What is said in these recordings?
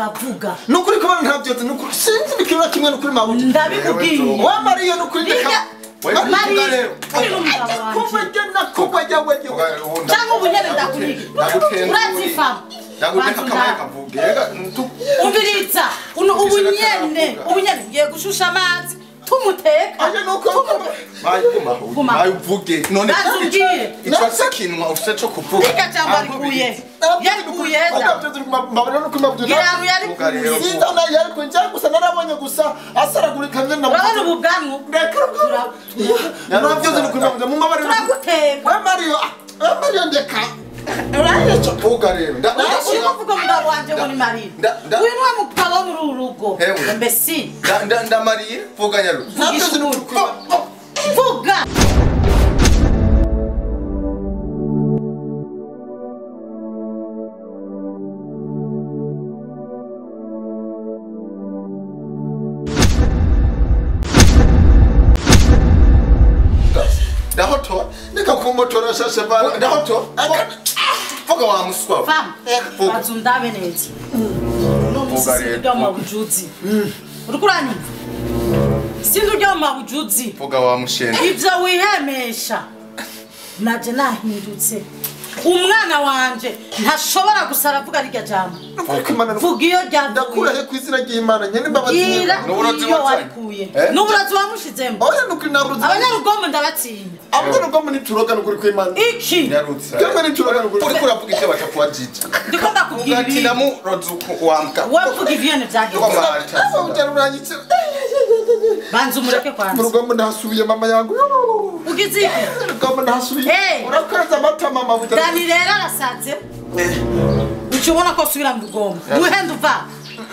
Uravuga. Nukuri kubana ntavyotse nukuri sinzi bikira kimwe nukuri mabuja. Ndabikubwiye. Wa Mariyo nukuri ndeka. Mariyo kuba wewe. Cyangwa ubunyene ndakurige. Urazifa. Ndaguteka kamaye kavuge. Umviriza uno ubunyene ngiye gushusha amazi tumuteka. Aje nuko mayi mayi uvuge none bazubwire icyo kinwa ufite cyo kuvuga. Rika jambo arikuye. Yarikuye. Yarikuye. Sinza na yarikuye njya gusa narabonye gusa asaragurika nje na. Urabona ubu bwangu. Nabyo nukuri mabuja mu mabare. Turaguteka. Wa Mariyo, Mariyo ndeka. Vuga rero. Ndashaka kuvuga mugabo wanje ngo ni Mariyo. Uyu ni wa mugabo wo muri uru rugo. Mbese. Nda Mariyo vuga nyaru. Vuga. Ndahoto ndeka kumotora shashe bana. Ndahoto. Vuga wa muswa. Fam. Bazundabe neza. No musisiga mabujuzi. Urukurani. Sinzi urya mabujuzi. Vuga wa mushende. Ivyo wihemesha. Naje nahindutse. Umwana wanje ntashobora gusara avuga rirya jambo. Vuga iyo ryavuye. Ndakurahe ku izina ry'Imana nyene mbabazi. N'uburozi warikuye. N'uburozi wamushizemo. Oya nukuri naburozi. Abanyarugombo ndabatinya. Abanyarugombo nituroga nukuri kw'Imana. Iki? Nyarutsa. Twebwe nituroga nukuri. Uriko uravuga ivyo batakuwajije. Ndiko ndakubwira. Ugati namurozi wambwa. Wavuga ivyene vyagenze. Banza umureke kwanza. Mu rugombo ndahasubiye mama yangu. Ugize iki? Rugombo ndahasubiye. Urakoze amata mama buta. Dani rero arasaze. Ucubona ko subira mu rugombo. Uhenda uva.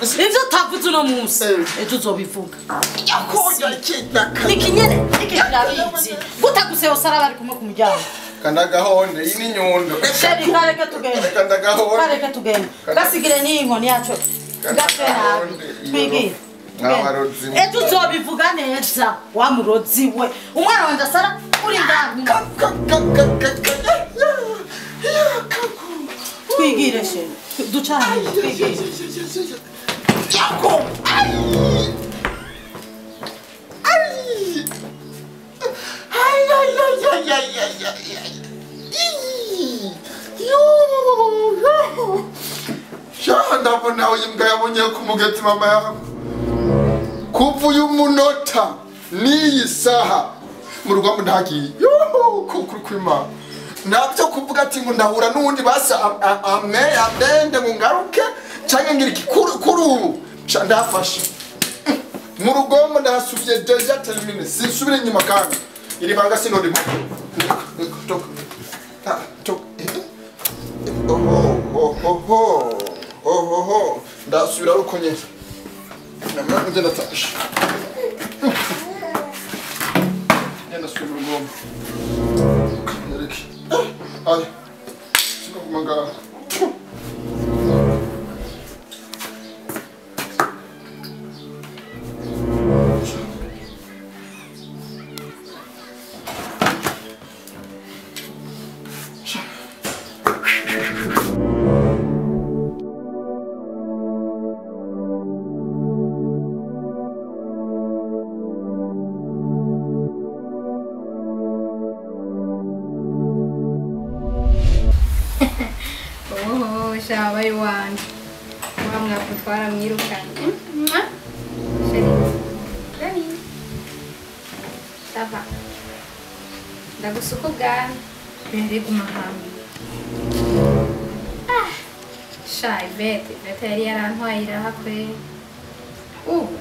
Ivyo utavuze uno munsi ejo uzobivuga. Ikinyene ikirabizi. Gutaguse osara bari kumwe ku muryango. Kandagahonde iyi ni nyundo. Sheri kareke tugende. Kandagahonde. Kareke tugende. Gasigire ni inkoni yacu. Gafera. Twigire. Ejo uzobivuga neza wa murozi we. Umwana wanje asara uri ndani. Twigire sheri. Ducane twigire. Yako. Ai. Ai. Ai ai ai ai ai ai. Yo. Ndabona uyu mbwa yabonye ku mugati mama yangu. Kuva uyu munota n'iyi saha mu rugombo ntagiye. Yo kukuri kwima. Nabyo kuvuga ati ngo ndahura n'uwundi basa ame amende ngo ngaruke canke ngira iki kuri ubu ndafashe. Mu rugombo ndahasubiye deja termine sinsubire inyuma kandi iri banga sinori mo. Toka. Toka. Oh oh oh oh oh ndasubira uko nyene. Namara ngenda tashe. Ngenda subira mu rugombo. Nereke. Ay. Sinoguma ngaha. Shabaye wanje wa mwapu twaramwirukanye. Chérie, Dani, ça va? Ndagusuka ubwanwa mbere guma hamwe. Ah, sha Ivete, Ivete yari yarantwaye iraha kwe. Ubu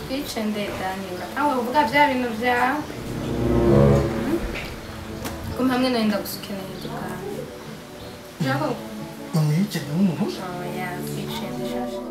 twice nde Dani, uratangwa kuvuga vya bintu vyawe. Kuma hamwe nawe ndagusukeneye ubwanwa. Jago. Oh yeah, twice nde shasha.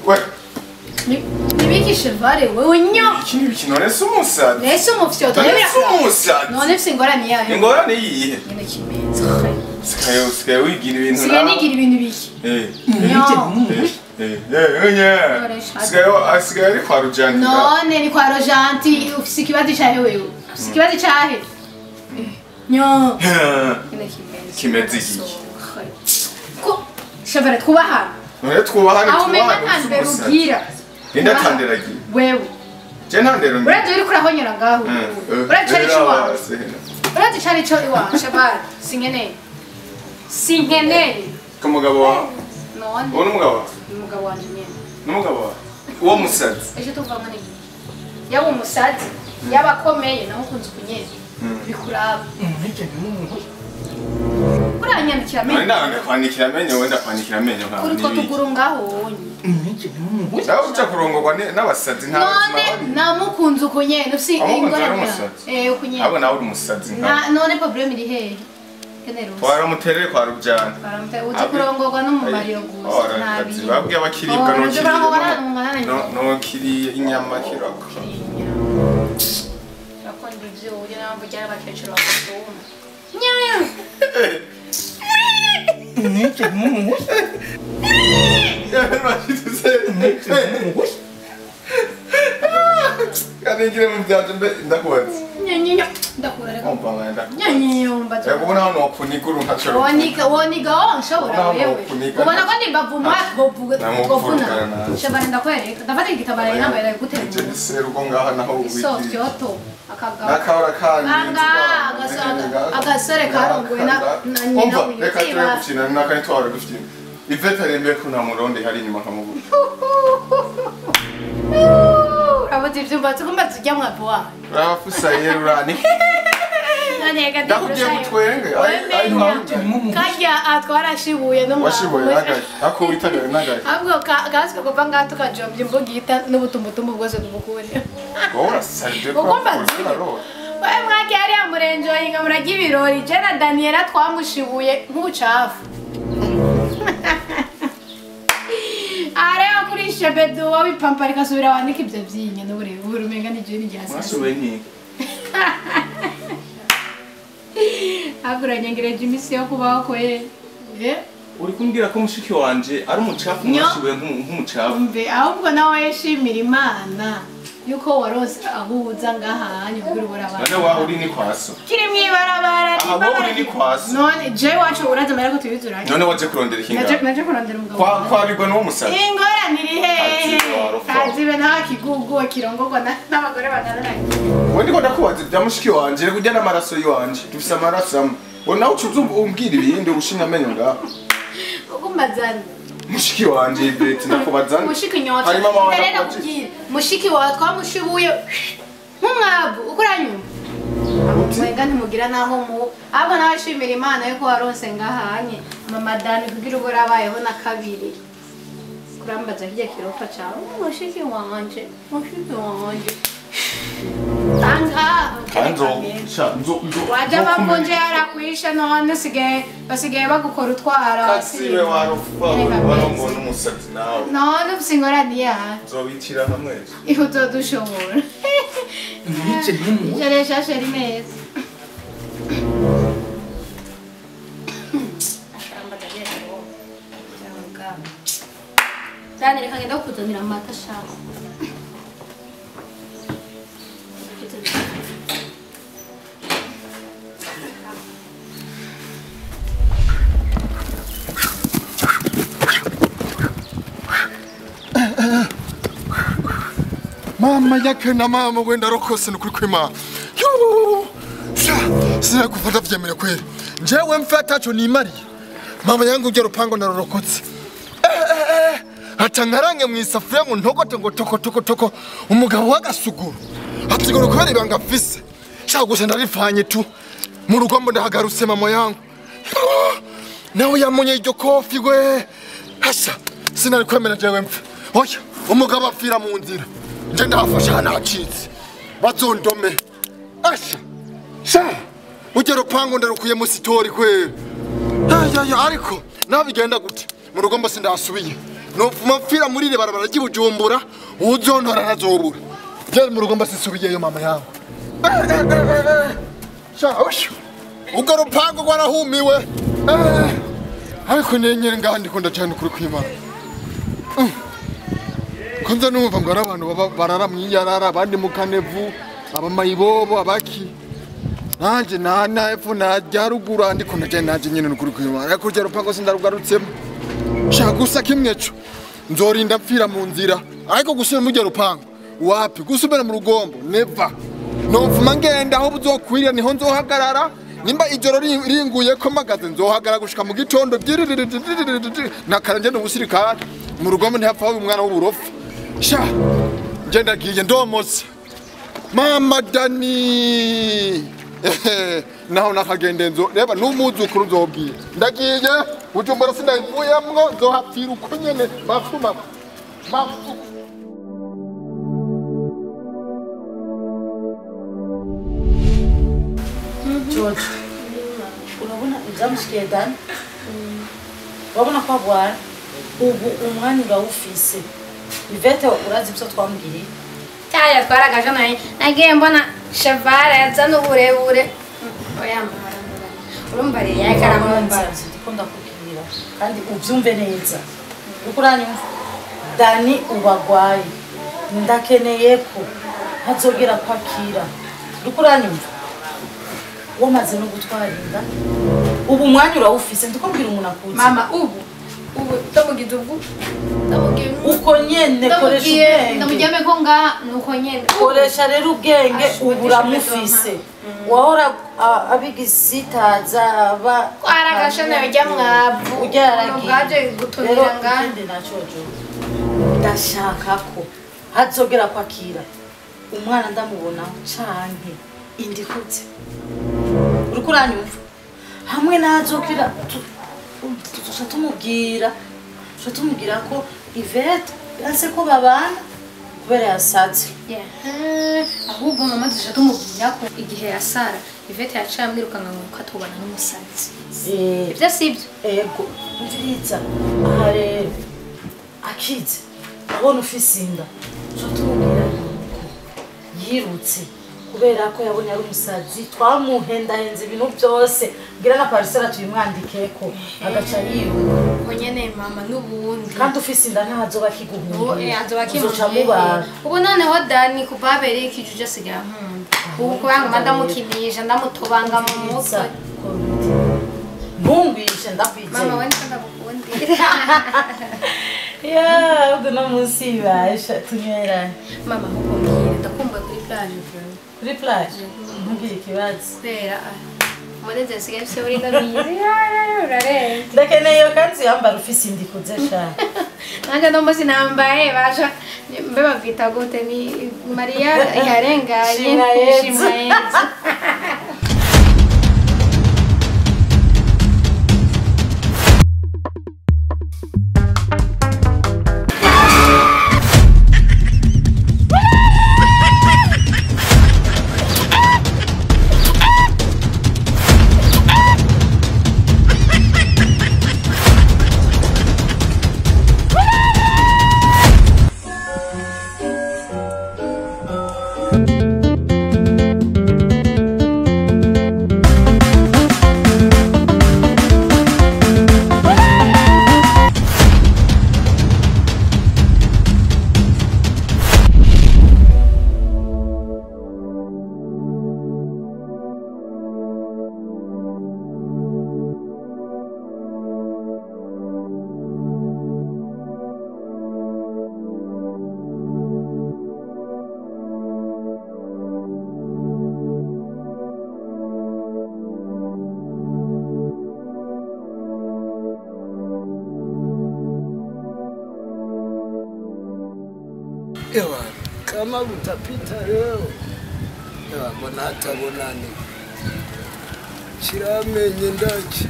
Ouais. Nibiki. Nibiki chevale wewe nyo. Iki nibiki none si umusazi. Nese umufyoto. None si umusazi. None fise ingorane yayo. Ingorane yihe? Nyine kimeze. Sigaye wigira ibintu nawe. Sigaye nigira ibintu biki? Sigaye ari kwa Rojanti. None ni kwa Rojanti ufise ikibazo cahe wewe. Ufise ikibazo cahe? Nyo. Nyine kimeze. Kimeze iki? Ko chevale twubahana. None twubahana twubahana. Aho umenga nta ndero ugira. Ninde tanderagiye? Wewe. Je ntandero ngira. Uraje uri kurahonyera ngaho. Uraje ari cyo wawe. Uraje cyari cyo iwawe Shabari. Sinkeneye. Sinkeneye. Ko mugabo wawe? None. Uwo n'umugabo wawe? Umugabo wanje nyene. N'umugabo wawe? Uwo musazi. Ejo tuvanga n'iki? Yaba umusazi, yaba akomeye naho kunze kunyene. Bikuraba. Uranyandikira amenyo. None ndakwandikira amenyo wenda kwandikira amenyo nkawe. Kuri two tuguru ngaho wonye. Nawe uca kurongorwa n'abasazi nta none namukunze ukunyene ufise ingorane. Ukunyene. Abo nawe uri umusazi nka. None problem iri hehe? Kenero. Twaramuterere kwa Rujana. Twaramuterere uzi kurongorwa n'umumariyo gusa. Nabi. Babwiye abakiribwa no kiri. No kiri inyama kirako. Rakunda ivyo urya n'abamvu ryari abakecuru bakutuma. Nyayo. Kanigire mu byanje mbe ndakubaza. Nyanyo ndakura reka. Nyanyo mbaza. Yego ubona hano wakunika ntacyo. Wonika wonika nshobora wewe. Ubona ko ndimbavu mwako gofuna. Shabara ndakwereka. Ndafata igitabara inambaye gutera. Je seruko ngaha naho wiki. Isofyoto akagabo. Nakahora kandi. Agasore karongoye na nyina wiwe. Reka turi gukina nakani twara dufite. Ivete arembe ko nta muronde hari inyuma nkamubura. Urabuze ivyumba tugomba tujya mwapo wawe. Urafusa yerurani. Ndakubwiye gutwenge. Kajya atwarashibuye no washibuye nagaye. Ako witagaye nagaye. Ahubwo gaswe kuva ngaha tukajombya imbugita n'ubutumbutumbu bwose tubukure. Wowe urasarije ko wewe mwaki yari amurenjoyinga murajya ibirori je na Daniela twamushibuye nk'ubucafu. Areo kuri shebedu wabipampa rikasubira wandika ibyo byinye n'uburebure umenga ni je n'iryasasa. Mwasubiye nkiki? Aguranyengereje imisi yo kubaho kwe. Uri kumbwira ko mushiki wanje ari umucafu mwashibuye nk'umucafu. Umve ahubwo nawe yeshimira Imana yuko warose ahuza ngahanye ubwira ubora abantu. None waho uri ni kwaso. Kiri mwibarabara. Aho uri ni kwaso. None je wacu uraza mara ko tubizuranye. None waje kurondera iki ngaho? Naje kurondera umugabo. Kwa kwabigwa n'uwo musazi. Ingorane iri hehe? Kazibe nta kigugu kirongorwa n'abagore bananiranye. Wewe ndiko ndakubaza ibya mushiki wanje reka ujya n'amaraso yiwanje. Dufise amaraso amwe. Wowe nawe ucuza umbwira ibindi ushinga amenyo ngaho. Ukumbazana. Mushiki wanje Ivete ndakubazana. Mushiki nyota. Ndakubwira. Mushiki wawe twamushibuye nk'umwabu ukuranyuma. Mwenga ntimugira naho mu ahubwo nawe ashimira Imana yuko waronse ngahanye mama Dani kugira ubwo rabayeho na kabiri. Kurambaza kijya kirofa cawe mushiki wanje mushiki wanje. Tanga kanzo nzo waje bamvunje yarakwisha none sigaye basigaye bagukora utwara kazibe warufa warongona umusatsi nawe none ufise ingorane ya nzobicira hamwe ihuzodushobora Jeresha sheri neza Dani reka ngenda kukuzanira amata shaka. Mama yake na mama wenda rokose nukuri kwima. Sina kufata vyemere kweli. Jewe mfata cyo nimariye. Mama yangu ujya rupango narorokotse. Aca nkarange mu isafuriya ngo ntogote ngo toko toko toko umugabo w'agasuguru. Atigoro kubera ibanga mfise. Shaka gusa ndarifanye tu. Mu rugo mbo ndahagarutse mama yangu. Nawe yamunye iryo kofi gwe. Hasha sinari kwemera jewe mfe. Oya umugabo apfira mu nzira. Nje ndafasha nacitse. Bazondome. Asha. Sha. Ujye rupango ndarukuye mu sitori kwe. Aya ariko nabigenda gute? Mu rugo mbo sindasubiye. Nopfuma mpfira muri iri barabara ry'Ibujumbura, uzontora ntazobura. Byari mu rugo mbasisubiyeyo mama yangu. Sha ushu. Ubwo rupango rwarahumiwe. Ariko nenyere ngaha ndikunda cyane kuri kwimana. Konza numva ngo ari abantu barara mwiyarara abandi mu kanevu abamayibobo abaki. Nanje na epfo na ruguru ndikunda cyane nanje nyene nukuri kwimana. Ariko urya rupango sindarugarutsemo. Sha gusa kimwe cyo nzorinda mpfira mu nzira ariko gusubira mu rya rupango wapi gusubira mu rugombo never. Nopfuma ngenda aho buzokwirira niho nzohagarara. Nimba ijoro ringuye ko magaze nzohagara gushika mu gitondo nakaranje n'ubusirikare mu rugombo ntihapfa umwana w'uburofa. Sha nje ndagiye ndomotse mama Dani naho nakagende nzo reba n'umuzukuru nzobwira ndagiye Bujumbura sindayivuyemwo nzohapfira uko nyene bafuma mafu. George, urabona ibyamushikiye Dani? Urabona ko agwara ubu umwanya urawufise. Ivete urazi ibyo twamubwiriye? Cyaya twaragaje naye nagiye mbona chevale yazana uburebure. Oya mama, urumva rero yakaramumba. Ndiko ndakubwira kandi ubyumve neza. Uko uranyumva? Dani ubagwaye ndakeneye ko ntazogera kwakira. Uko uranyumva? Wamaze no gutwara inda ubu umwanya urawufise ndiko mbwira umuntu akuzi. Mama ubu ndamugize ubu ndamugiye uko nyene koresha ubwenge ndamujyame ko nga nuko nyene koresha rero ubwenge ubu uramufise. Wahora abigisitaza aba kwaragasha nayo jya mwavu ubwaje gutumira ngande nacojo. Ndashaka ko hazogera kwakira umwana ndamubona canke indikutse. Uriko uranyumva? Hamwe nazokira tumubwira tumubwira ko Ivete yanse ko babana kubera yasaze. Ahubwo mama dushaka tumubwira ko igihe yasara Ivete yaciye amwirukanga ngo katubana n'umusazi. Ibyo sibyo? Ego umviriza aha rero akize abona ufise inda tumubwira yirutse kubera ko yabonye ari umusazi twamuhendahenze ibintu byose ngira na parcelle tuyimwandikeko agaca yiruka. Onyene mama n'ubundi kandi ufise inda ntazoba kiguhungira azoba. Ubu noneho Dani kubabereye ikijuje asigira nkunda ubu kubanga ndamukinisha ndamutobanga mu mutwe mbungwishe ndakwizeye mama we ndagukundira. Ya ubwo no munsi basha tunyweranye mama ahubwo ndakumbuye kuri plage. Kuri plage ntugire ikibazo kubera umunezero usigaye ufise uri ndabizi urarenze. Ndakeneye iyo kanzu yambara ufise indikuze sha. Nanjye no munsi nambaye basha mbe babwita gute ni Mariya yarenganye Shimwa Yezu. Ewa, kama utapita leo, ewa, mbona hata bonane. Chiramenye ndaki.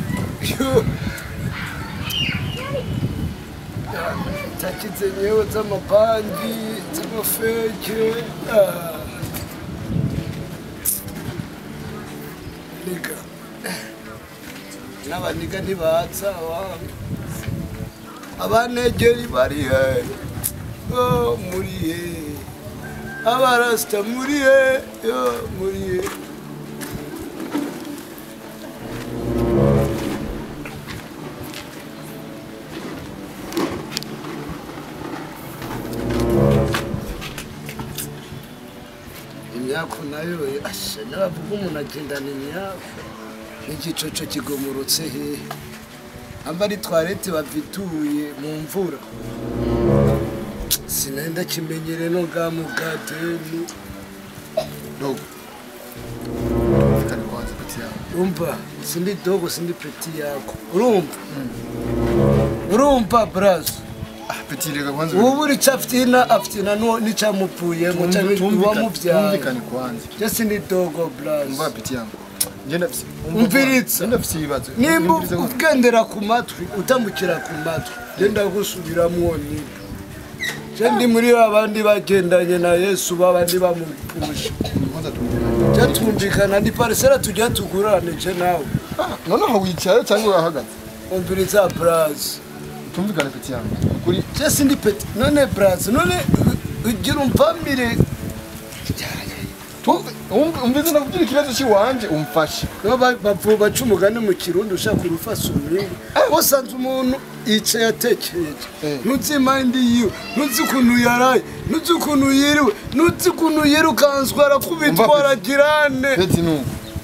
Taki zenyewe z'amabangi, z'amafeke. Niga. N'abaniga ntibaza wangu. Abanegeri bari he? Yo muri he? Abarasta muri he? Yo muri he? Imyako nayo asha nabavuga umuntu agendana imyako n'igicoco kigomorotse hehe amba ari toilette bavituye mu mvura sinenda kimenyere no ga mugateni dogo mfitane kwanza peti yako umva sindi dogo sindi peti yako urumva urumva brazo peti reka kwanza ubu icaftina aftina no nicamupfuye ngo cyangwa tumvikane kwanza je sindi dogo brazo umva peti yangu ngenda umviritsa ndafise ibibazo nimba ugendera ku matwi utamukira ku matwi genda gusubiramwo niba je ndi muri abandi bagendanye na Yesu babandi bamupfusha je tumvikana ndi parcela tujya tugurane je nawe noneho wicaye cyangwa urahagaze umviritsa brazo tumvikane peti yangu kuri je sindi peti none brazo none ugira umvamire umvize nakubwira ikibazo cy'iwanje umfashe bavuba umugani mu kirundi ushaka urufasa umwingo wasanze umuntu yicaye atekereje ntuzi impande yiwe ntuzi ukuntu yaraye ntuzi ukuntu yiriwe ntuzi ukuntu yirukanswe arakubitwa aragirane peti nuko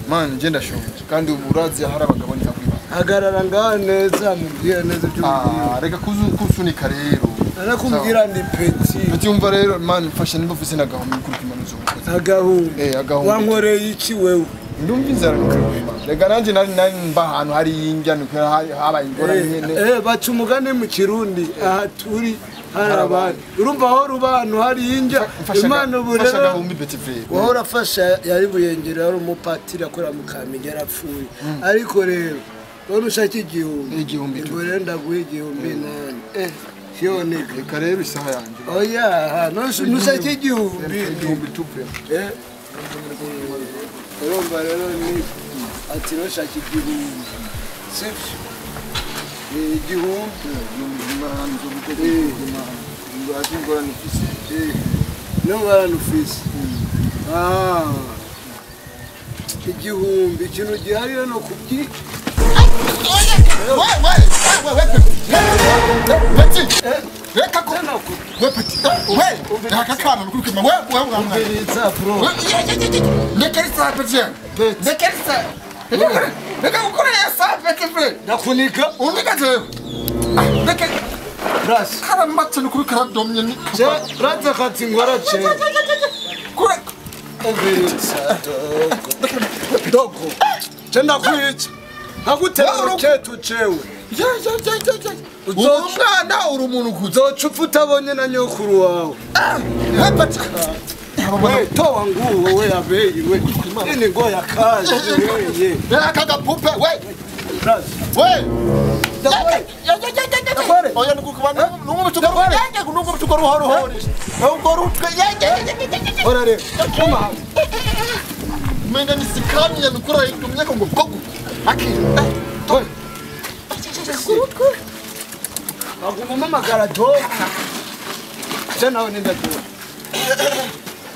man nje ndashonje kandi urazi hari abagabo ntakwiba hagarara ngaha neza mubwira neza ibyo ah reka kusunika rero narakubwira ndi peti peti umva rero man mfashe nimba ufise n'agahumbi kuri kimanuzo agahumbi agahumbi wankoreye iki wewe ndumva inzara nukurima reka nanje nari mba ahantu hari indya nuko habaye ingorane nyene baca umugani mu kirundi aha turi hari abandi urumva aho rubantu hari indya imana ubu rero agahumbi peti frere wahora afasha yari buyengera yari umupatiri akora mu Kamenge yarapfuye ariko rero none ushaka igihumbi ngo rero ndaguha igihumbi nani yone reka rero isaha yanjye oya ntushaka igihumbi igihumbi tupe urumva rero ni ati ntushaka igihumbi sibyo ni igihumbi n'ingorane ufise igihumbi ikintu gihari no kubyi Petit, reka ko we petit we reka kana nukurikima we we umviritsa bro ndekera isaha petit ndekera isaha reka gukora ya saha petit frere ndakunika unika jewe ndekera bras karamatse nukuri karadomye ni je raza kati ngwara je kure umviritsa dogo dogo je ndakwica nkagutera uruketu jewe umwana uri umuntu uzoca upfa utabonye na nyokuru wawe towa nguwo we abeyi we ini ngo yakaje weye aka gapupe we we oya nukuba ruhore ora rero umenga ni sikamiya nukura itumye ko ngo gogo akira baguma mpamagara dogo je nawe nindaduha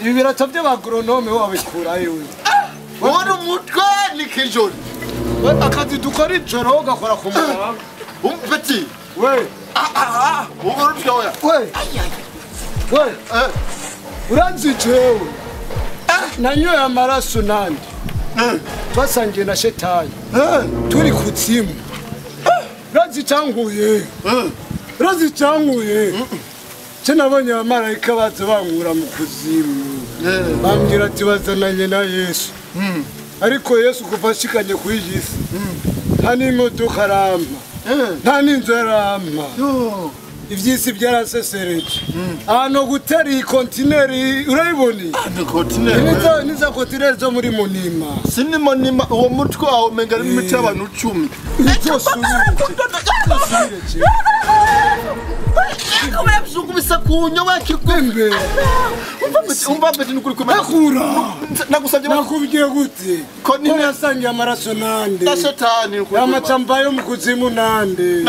ibi birato by'abagoronome wabikurayo we ubona umutwe ni kijoro akazi dukora ijoro ugakora ku murango umpeti we ubona umutwe oya we we uranzi jewe nanyoye amaraso nande twasangiye na shetani turi kuzimu razi cyankuye cyo nabonye abamarayika baza bankura mu kuzimu bambwira ati bazananye na Yesu ariko Yesu kuva ashikanye kuri iyi si nta n'imodoka arampa nta n'inzu arampa ivyisi byarasesereje ahantu gutera iyi kontineri urayiboneye niza kontineri zo muri Munima sini Munima uwo mutwe wawe umenga ari imiti y'abantu 10 Nakubwiye gute ko nasangiye amaraso nande na shetani amacamba yo mu kuzimu nande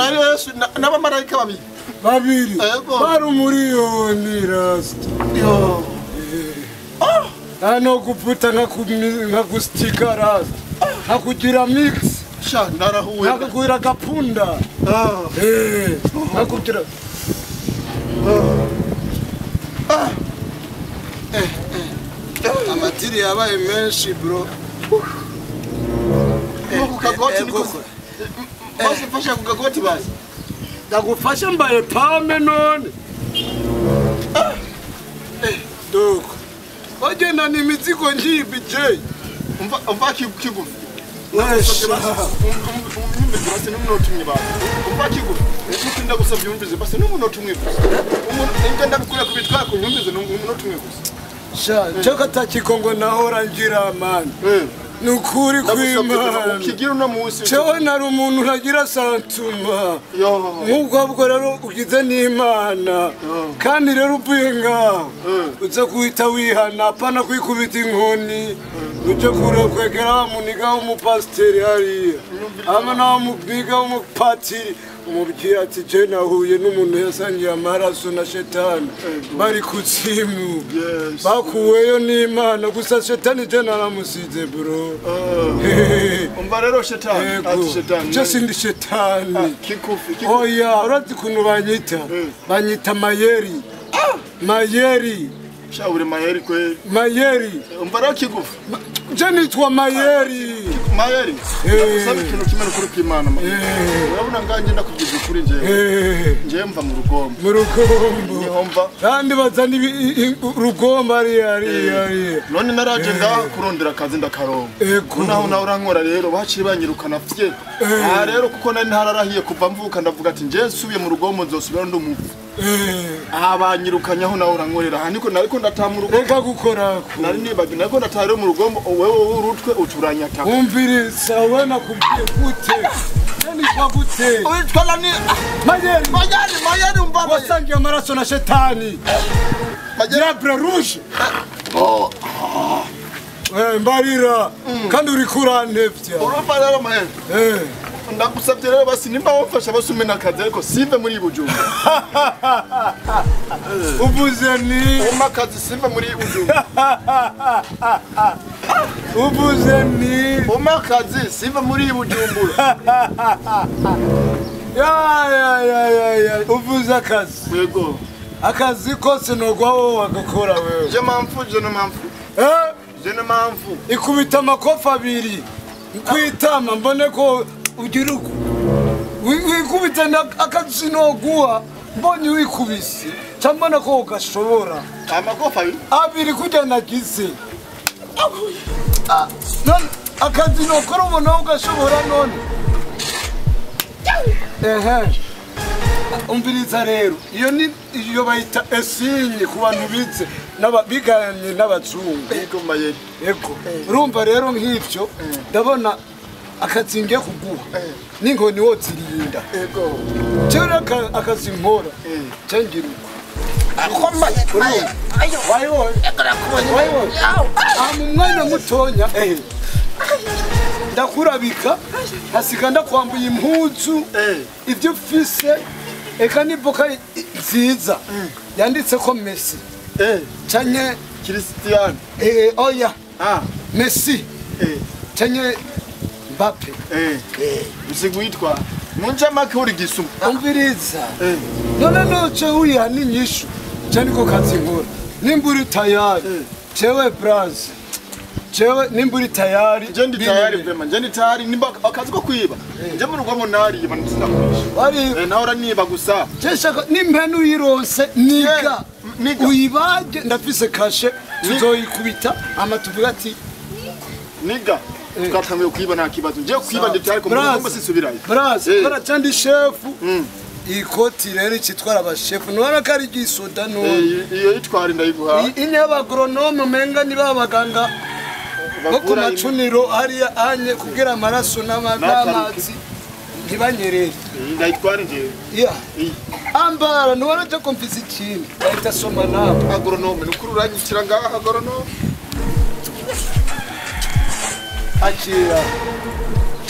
n'abamarayika babiri Babiri bari umuriyoni rasta. Yo. Ano kuputa nkakustika rasta. Nkakugira mix. Sha narahuwe. Nkakugira gapunda. Nkakugira. Amatiri yabaye menshi bro. Kugagoti niko. Basi mfasha kugagoti basi. Ndagufasha mbaye pame none. Doko. Wagenda ni mizigo njibi je. Umva kigufi. Umva basi n'umunota umwe basi. Umva kigufi. Nuko ndagusabye umvize basi n'umunota umwe gusa. Umuntu ngenda bikura kubitwara kunyumvize n'umunota umwe gusa. Sha, cyo katakikongo nahora ngira man. Nukuri kwimana. Kigira uno munsi. Cyo nari umuntu ntagira santuma. Nk'ubwo bwo rero ugize n'Imana. Kandi rero uvuye ngaho. Uze kuhita wihana apana kwikubita inkoni. Uje kurokwegera muniga w'umupasiteri hariya. Ama nawe mubiga w'umupatiri. Umubwira ati je nahuye n'umuntu yasangiye amaraso na shetani bari kuzimu bakuweyo n'Imana gusa shetani je naramusize bro. Umva rero shetani ati shetani je sindi shetani kikufi. Oya urazi kuntu banyita banyita mayeri. Mayeri sha uri mayeri kwe mayeri. Umva rero kigufi je nitwa mayeri. Mayeri ndagusaba ikintu kimwe kuri kw'Imana. Urabona nganje ndakubwiza ukuri nje mva mu rugombo. Mu rugombo niho mva kandi bazana urugombo ari ari. None naraje ngaha kurondera akazi ndakaronka. Naho nawe urankora rero bakiri banyirukana fye. Aha rero kuko nari ntararahiye kuva mvuka ndavuga ati nje nsubiye mu rugombo nzosubira ndi umupfu. Aha banyirukanye aho nawe urankorera. Aha niko nariko ndataha mu rugombo. Reka gukora nari nibagiwe nariko ndataha rero mu rugombo wewe urutwe ucuranyata. Umviriza we nakubwiye gute? Nitwa gute? Witwa nani? Mayeri. Mayeri, Mayeri umva. Wasangiye amaraso na shetani. Diable rouge. Oh. Mbarira kandi uri kurantevya. Urumva rero Mayeri. Ndagusabye rero basi nimba wamfasha basume nakazi ariko simve muri Bujumbura. Uvuze ni umpa akazi simve muri Bujumbura. Uvuze ni umpa akazi simve muri Bujumbura. Ya ya ya ya ya uvuze akazi. Yego. Akazi kose nogwa wowe wagakora wewe. Je m'en je ne m'en fous. Je ne m'en fous. Ikubita amakofa abiri. Kwitama mbone ko ugira uko. Wikubita akazi noguha mbonye wikubise. Cyambona ko ugashobora. Amakofa abiri? Abiri kujya nagize. None akazi nokora ubona ugashobora none. Umviriza rero iyo ni iyo bayita esinye ku bantu bize n'ababiganye n'abazungu. Yego Mayeri. Yego. Urumva rero nk'ivyo ndabona akazi ngiye kuguha n'inkoni wozirinda. Yego. Cyo akazi nkora cengira uko. Ayo. Wayo. Wayo. Mu mwanya mutonya ndakurabika hasiga ndakwambuye impuzu ibyo ufise eka niboka nziza yanditse ko Messi canke Cristiano oya Messi canke Mbappe usigwitwa munja make uri gisuma umviriza none noce uriha n'inyishu je niko kazi nkora nimba uri tayari jewe Braz jewe nimba uri tayari je ndi tayari vraiment je ndi tayari nimba akazi ko kwiba je mu rugombo nariba ndinakurisha wari nawe uraniba gusa je shaka nimpenu uyironse niga uyibage ndafise kashe tuzoyikubita ama tuvuga ati niga twatangiye kwiba nta kibazo je kwiba ndi tayari ko mu rugombo sisubirayo Braz kora cyandi chef ikoti rero ikitwara abashefu nora kari gisoda none iyo yitwara ndayiguha ine y'abagronome menga ni babaganga bo ku macuniro hariya anye kugira amaraso n'amazi ntibanyerere ndayitwara nje yeah ambara nora cyo komfisa ikintu ahita soma nawe agronome nukuri uranyikira ngaha agronome akira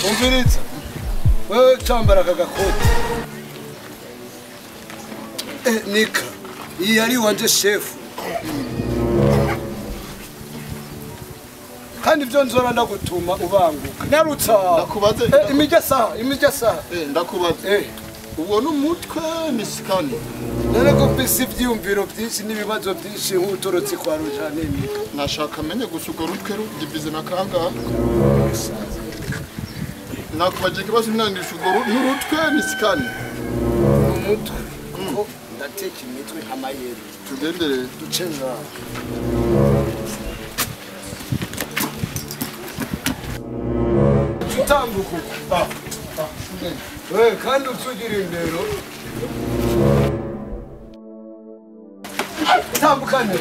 umviriza wewe cambara aka gakoti Nika iyi yari wanje chef. Kandi ibyo nzora ndagutuma ubanguka. Nyarutsa. Ndakubaze. Imijya saha, imijya saha. Ndakubaze. Ubwo n'umutwe ni sikani. None ko mfise ivyiyumviro byinshi n'ibibazo byinshi nk'utorotse kwa Rujane Nika. Nashaka menye gusa urwo rutwe rudivize na kangahe. Nakubaje ikibazo nandisha urwo n'urutwe ni sikani. Umutwe kuko ndateka imitwe amayeri. Tugendere duce ngaho. Utambuka uko. Kandi utugira indero. Tambukane.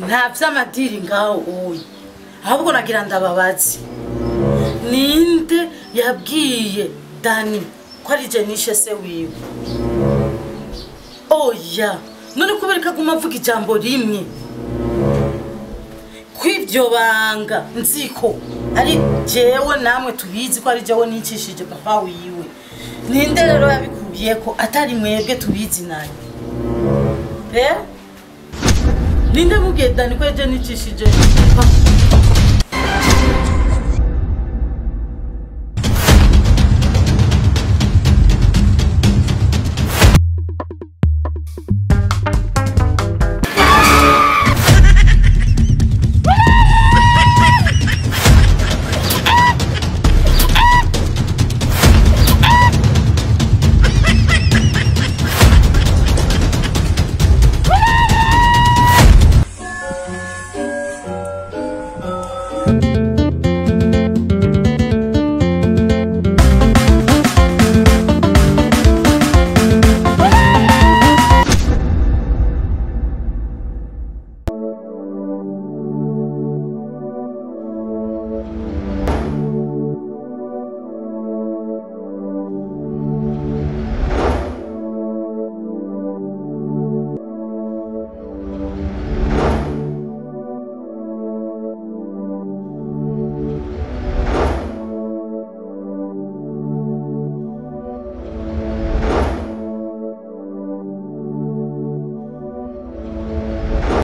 Nta vy'amadiri ngaho uyu. Ahubwo nagira ndababazi. Ninde yabwiye Dani ko ari je nishe se wiwe? Oya, none kubereka guma mvuga ijambo rimwe. Kwivyo banga nziko ari jewe namwe tubizi ko ari jewe nicishije papa wiwe. Ninde rero yabikubiye ko atari mwebwe tubizi naye? Ninde mubwiye Dani ko je nicishije papa?